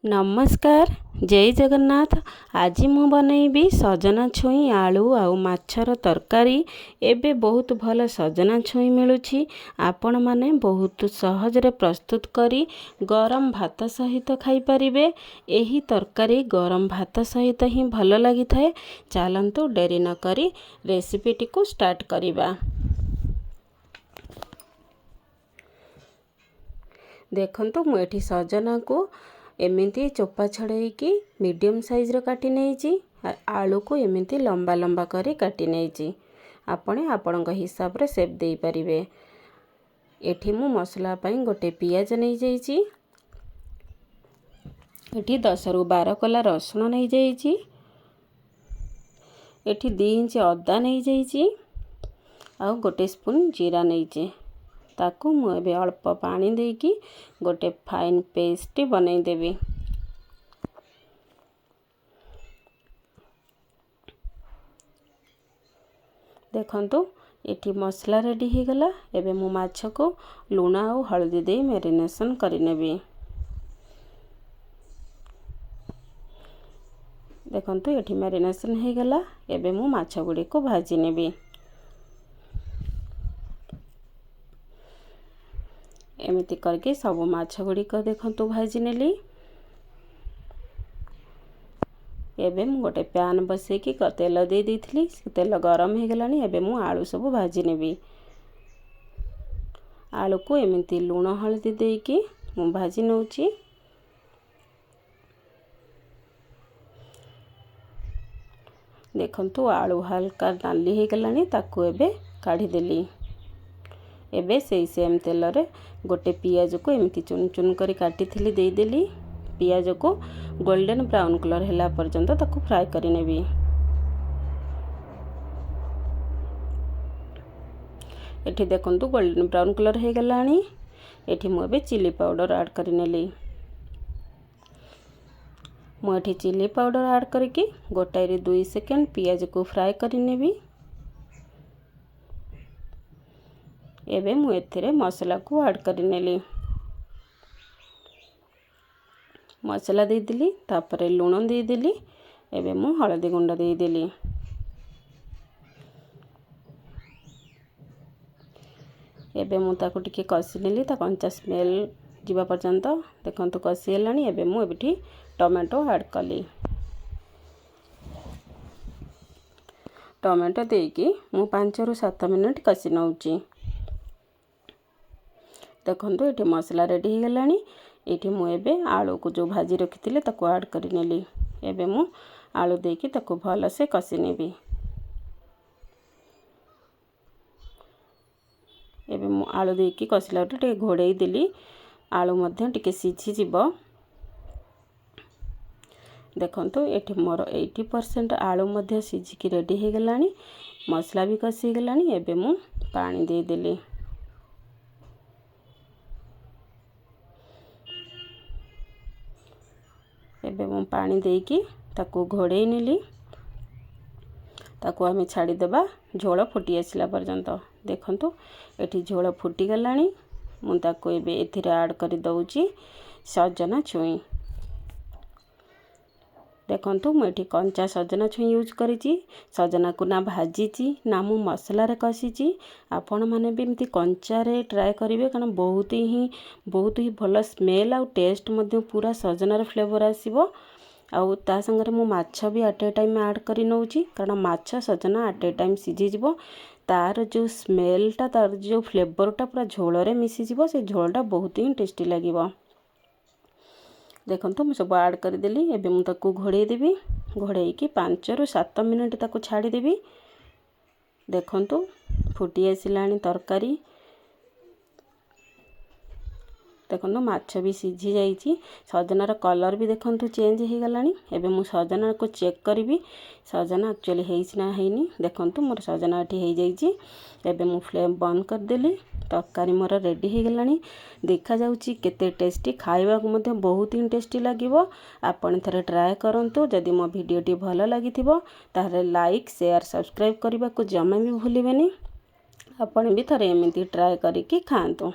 ନମସ୍କାର, ଜୟ ଜଗନ୍ନାଥ। ଆଜି ମୁଁ ବନେଇବି ସଜନା ଛୁଇଁ ଆଳୁ ଆଉ ମାଛର ତରକାରୀ। ଏବେ ବହୁତ ଭଲ ସଜନା ଛୁଇଁ ମିଳୁଛି। ଆପଣମାନେ ବହୁତ ସହଜରେ ପ୍ରସ୍ତୁତ କରି ଗରମ ଭାତ ସହିତ ଖାଇପାରିବେ। ଏହି ତରକାରୀ ଗରମ ଭାତ ସହିତ ହିଁ ଭଲ ଲାଗିଥାଏ। ଚାଲନ୍ତୁ, ଡେରି ନକରି ରେସିପିଟିକୁ ଷ୍ଟାର୍ଟ କରିବା। ଦେଖନ୍ତୁ, ମୁଁ ଏଠି ସଜନାକୁ ଏମିତି ଚୋପା ଛଡ଼େଇକି ମିଡ଼ିୟମ୍ ସାଇଜ୍ର କାଟି ନେଇଛି। ଆଳୁକୁ ଏମିତି ଲମ୍ବା ଲମ୍ବା କରି କାଟି ନେଇଛି। ଆପଣ ଆପଣଙ୍କ ହିସାବରେ ସେପ୍ ଦେଇପାରିବେ। ଏଠି ମୁଁ ମସଲା ପାଇଁ ଗୋଟେ ପିଆଜ ନେଇଯାଇଛି। ଏଠି 10ରୁ 12 କୋଲା ରସୁଣ ନେଇଯାଇଛି। ଏଠି 2 ଇଞ୍ଚ ଅଦା ନେଇଯାଇଛି ଆଉ ଗୋଟେ ସ୍ପୁନ୍ ଜିରା ନେଇଛି। ତାକୁ ମୁଁ ଏବେ ଅଳ୍ପ ପାଣି ଦେଇକି ଗୋଟେ ଫାଇନ୍ ପେଷ୍ଟ ବନେଇଦେବି। ଦେଖନ୍ତୁ, ଏଠି ମସଲା ରେଡ଼ି ହେଇଗଲା। ଏବେ ମୁଁ ମାଛକୁ ଲୁଣ ଆଉ ହଳଦୀ ଦେଇ ମ୍ୟାରିନେସନ୍ କରିନେବି। ଦେଖନ୍ତୁ, ଏଠି ମ୍ୟାରିନେସନ୍ ହେଇଗଲା। ଏବେ ମୁଁ ମାଛ ଗୁଡ଼ିକୁ ଭାଜି ନେବି। ଏମିତି କରିକି ସବୁ ମାଛ ଗୁଡ଼ିକ ଦେଖନ୍ତୁ ଭାଜି ନେଲି। ଏବେ ମୁଁ ଗୋଟେ ପ୍ୟାନ୍ ବସେଇକି ତେଲ ଦେଇ ଦେଇଥିଲି। ସେ ତେଲ ଗରମ ହେଇଗଲାଣି। ଏବେ ମୁଁ ଆଳୁ ସବୁ ଭାଜି ନେବି। ଆଳୁକୁ ଏମିତି ଲୁଣ ହଳଦୀ ଦେଇକି ମୁଁ ଭାଜି ନେଉଛି। ଦେଖନ୍ତୁ, ଆଳୁ ହାଲକା ନାଲି ହେଇଗଲାଣି, ତାକୁ ଏବେ କାଢ଼ିଦେଲି। ଏବେ ସେଇ ସେମ୍ ତେଲରେ ଗୋଟେ ପିଆଜକୁ ଏମିତି ଚୁନ ଚୁନ କରି କାଟିଥିଲି, ଦେଇଦେଲି। ପିଆଜକୁ ଗୋଲ୍ଡେନ୍ ବ୍ରାଉନ୍ କଲର୍ ହେଲା ପର୍ଯ୍ୟନ୍ତ ତାକୁ ଫ୍ରାଏ କରିନେବି। ଏଠି ଦେଖନ୍ତୁ, ଗୋଲ୍ଡେନ୍ ବ୍ରାଉନ୍ କଲର୍ ହେଇଗଲାଣି। ଏଠି ମୁଁ ଏବେ ଚିଲି ପାଉଡ଼ର ଆଡ଼୍ କରିନେଲି। ମୁଁ ଏଠି ଚିଲି ପାଉଡ଼ର ଆଡ଼୍ କରିକି 1ରୁ 2 ସେକେଣ୍ଡ ପିଆଜକୁ ଫ୍ରାଏ କରିନେବି। ଏବେ ମୁଁ ଏଥିରେ ମସଲାକୁ ଆଡ଼୍ କରିନେଲି। ମସଲା ଦେଇଦେଲି, ତାପରେ ଲୁଣ ଦେଇଦେଲି। ଏବେ ମୁଁ ହଳଦୀ ଗୁଣ୍ଡ ଦେଇଦେଲି। ଏବେ ମୁଁ ତାକୁ ଟିକେ କଷି ନେଲି, ତା କଞ୍ଚା ସ୍ମେଲ୍ ଯିବା ପର୍ଯ୍ୟନ୍ତ। ଦେଖନ୍ତୁ, କଷି ହେଲାଣି। ଏବେ ମୁଁ ଏଠି ଟମାଟୋ ଆଡ଼୍ କଲି। ଟମାଟୋ ଦେଇକି ମୁଁ 5ରୁ 7 ମିନିଟ୍ କଷି ନେଉଛି। ଦେଖନ୍ତୁ, ଏଠି ମସଲା ରେଡ଼ି ହେଇଗଲାଣି। ଏଇଠି ମୁଁ ଏବେ ଆଳୁକୁ ଯେଉଁ ଭାଜି ରଖିଥିଲି, ତାକୁ ଆଡ଼୍ କରିନେଲି। ଏବେ ମୁଁ ଆଳୁ ଦେଇକି ତାକୁ ଭଲସେ କଷି ନେବି। ଏବେ ମୁଁ ଆଳୁ ଦେଇକି କଷିଲା ଟିକେ ଘୋଡ଼େଇ ଦେଲି। ଆଳୁ ମଧ୍ୟ ଟିକେ ସିଝିଯିବ। ଦେଖନ୍ତୁ, ଏଠି ମୋର 80% ଆଳୁ ମଧ୍ୟ ସିଝିକି ରେଡ଼ି ହେଇଗଲାଣି। ମସଲା ବି କଷି ହେଇଗଲାଣି। ଏବେ ମୁଁ ପାଣି ଦେଇଦେଲି। ଏବେ ମୁଁ ପାଣି ଦେଇକି ତାକୁ ଘୋଡ଼େଇ ନେଲି। ତାକୁ ଆମେ ଛାଡ଼ିଦେବା ଝୋଳ ଫୁଟି ଆସିଲା ପର୍ଯ୍ୟନ୍ତ। ଦେଖନ୍ତୁ, ଏଠି ଝୋଳ ଫୁଟିଗଲାଣି। ମୁଁ ତାକୁ ଏବେ ଏଥିରେ ଆଡ଼୍ କରି ଦେଉଛି ସଜନା ଛୁଇଁ। ଦେଖନ୍ତୁ, ମୁଁ ଏଠି କଞ୍ଚା ସଜନା ଛୁଇଁ ୟୁଜ୍ କରିଛି। ସଜନାକୁ ନା ଭାଜିଛି, ନା ମୁଁ ମସଲାରେ କଷିଛି। ଆପଣମାନେ ବି ଏମିତି କଞ୍ଚାରେ ଟ୍ରାଏ କରିବେ, କାରଣ ବହୁତ ହିଁ ଭଲ ସ୍ମେଲ୍ ଆଉ ଟେଷ୍ଟ ମଧ୍ୟ ପୁରା ସଜନାର ଫ୍ଲେଭର୍ ଆସିବ। ଆଉ ତା ସାଙ୍ଗରେ ମୁଁ ମାଛ ବି ଆଟ୍ ଏ ଟାଇମ୍ ଆଡ଼୍ କରି ନେଉଛି, କାରଣ ମାଛ ସଜନା ଆଟ୍ ଏ ଟାଇମ୍ ସିଝିଯିବ। ତାର ଯେଉଁ ସ୍ମେଲ୍ଟା, ତାର ଯେଉଁ ଫ୍ଲେଭର୍ଟା ପୁରା ଝୋଳରେ ମିଶିଯିବ। ସେ ଝୋଳଟା ବହୁତ ହିଁ ଟେଷ୍ଟି ଲାଗିବ। ଦେଖନ୍ତୁ, ମୁଁ ସବୁ ଆଡ଼୍ କରିଦେଲି। ଏବେ ମୁଁ ତାକୁ ଘୋଡ଼େଇ ଦେବି। ଘୋଡ଼େଇକି 5ରୁ 7 ମିନିଟ୍ ତାକୁ ଛାଡ଼ିଦେବି। ଦେଖନ୍ତୁ, ଫୁଟି ଆସିଲାଣି ତରକାରୀ। ଦେଖନ୍ତୁ, ମାଛ ବି ସିଝି ଯାଇଛି। ସଜନାର କଲର୍ ବି ଦେଖନ୍ତୁ ଚେଞ୍ଜ ହେଇଗଲାଣି। ଏବେ ମୁଁ ସଜନାକୁ ଚେକ୍ କରିବି, ସଜନା ଆକ୍ଚୁଆଲି ହେଇଛି ନା ହେଇନି। ଦେଖନ୍ତୁ, ମୋର ସଜନା ଏଠି ହେଇଯାଇଛି। ଏବେ ମୁଁ ଫ୍ଲେମ୍ ବନ୍ଦ କରିଦେଲି। ତରକାରୀ ମୋର ରେଡ଼ି ହେଇଗଲାଣି। ଦେଖାଯାଉଛି କେତେ ଟେଷ୍ଟି, ଖାଇବାକୁ ମଧ୍ୟ ବହୁତ ହିଁ ଟେଷ୍ଟି ଲାଗିବ। ଆପଣ ଥରେ ଟ୍ରାଏ କରନ୍ତୁ। ଯଦି ମୋ ଭିଡ଼ିଓଟି ଭଲ ଲାଗିଥିବ, ତାହେଲେ ଲାଇକ୍, ସେୟାର, ସବସ୍କ୍ରାଇବ୍ କରିବାକୁ ଜମା ବି ଭୁଲିବେନି। ଆପଣ ବି ଥରେ ଏମିତି ଟ୍ରାଏ କରିକି ଖାଆନ୍ତୁ।